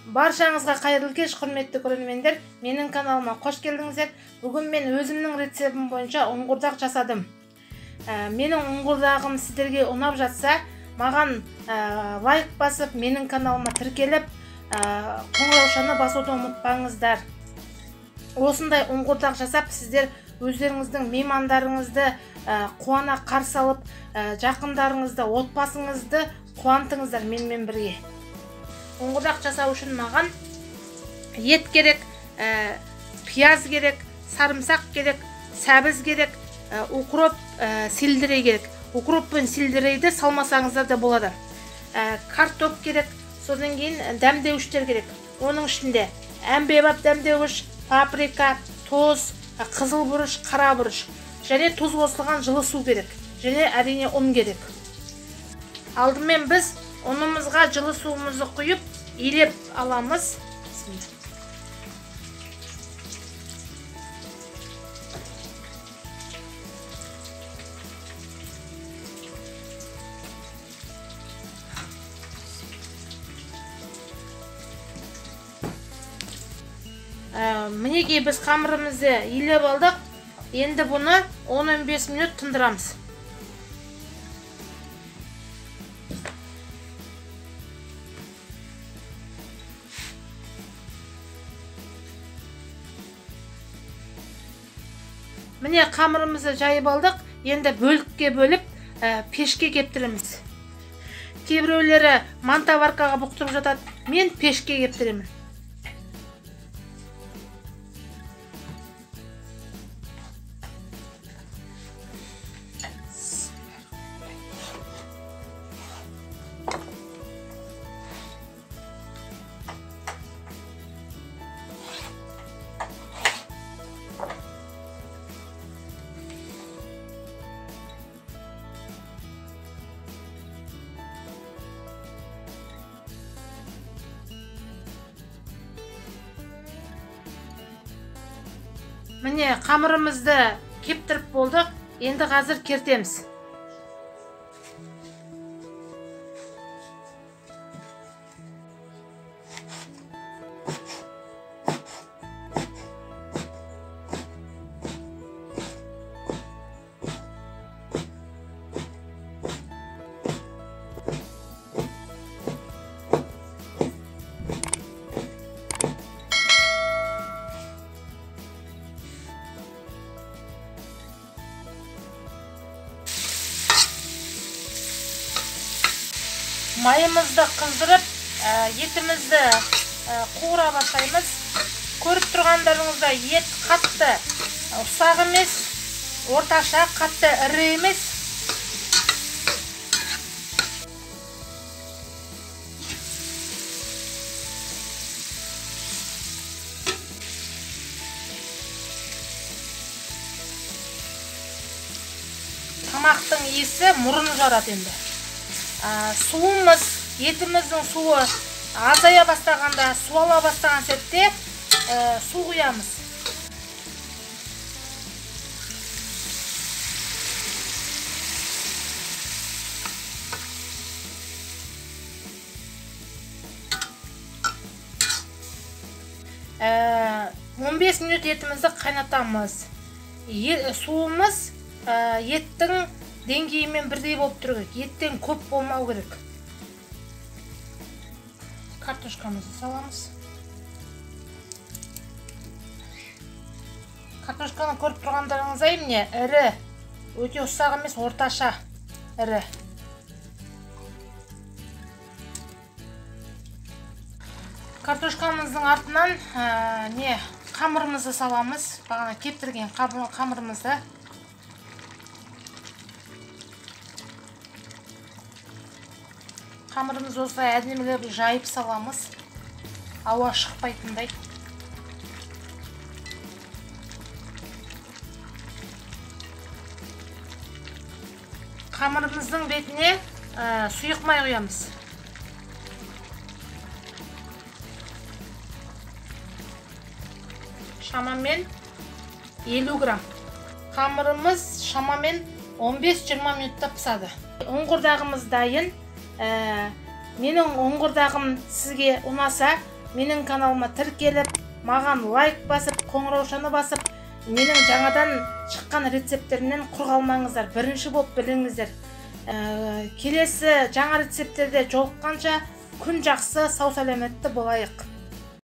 Баршаңызға қайырлы кеш, құрметті көрермендер. Менің каналыма қош келдіңіздер. Бүгін мен өзімнің рецептім бойынша ұнқұрдақ жасадым. Менің ұнқұрдағым сіздерге ұнап жатса, маған лайк басып, менің каналыма тіркеліп, қоңыраушаны басуды ұмытпаңыздар. Осындай ұнқұрдақ жасап, сіздер өздеріңіздің меймандарыңызды қуана қарсы алып, жақындарыңызды, отбасыңызды қуантыңыздар менімен бірге. Ұнқұрдақ жасау үшін маған ет керек, пияз керек, сарымсақ керек, сәбіз керек, укроп, сельдерей керек. Укроп пен сельдерейді салмасаңыздар да болады. Картоп керек, содан кейін дәмдеуіштер керек. Оның ішінде әмбебап дәмдеуіш, паприка, тұз, қызыл бұрыш, қара бұрыш және тұз қосылған жылы су керек. Және әрине ұн керек. Алдымен біз ұнымызға жылы суымызды құйып, илеп аламыз. Мінекей біз қамырымызды илеп алдық. Енді бұны 10-15 минут тындырамыз. Міне қамырымызды жайып алдық. Енді бөлікке бөліп, пешке кептіреміз. Кейбіреулері мантоваркаға бұқтырып жатады. Мен пешке кептіремін. Міне қамырымызды кептіріп болдық. Енді қазір кертеміз. Майымызды қыздырып, етімізді қуыра бастаймыз. Көріп тұрғандарыңызда ет қатты ұсақ емес, орташа, қатты ірі емес. Тамақтың иісі мұрын жарады енді. Суымыз, етіміздің суы азая бастағанда, су ала бастаған сәтте су құямыз. 15 минут етімізді қайнатамыз. Суымыз еттің деңгейімен бірдей болып тұру керек. Еттен көп болмау керек. Картошкамызды саламыз. Картошканы көріп тұрғандарыңыздай, міне ірі, өте ұсақ емес, орташа ірі. Картошкамыздың артынан қамырымызды саламыз. Бағана кептірген қамырымызды. Қамырымызды осылай әдемілеп жайып саламыз, ауа шықпайтындай. Қамырымыздың бетіне сұйық май құямыз. Шамамен 50 грамм. Қамырымыз шамамен 15-20 минутта пысады. Ұнқұрдағымыз дайын. Менің ұнқұрдағым сізге ұнаса, Менің каналыма тіркеліп, маған лайк басып, қоңыраушаны басып, менің жаңадан шыққан рецепттерімнен құр қалмаңыздар, бірінші болып біліңіздер. Келесі жаңа рецепттерде жолыққанша күн жақсы, сау сәлеметті болайық.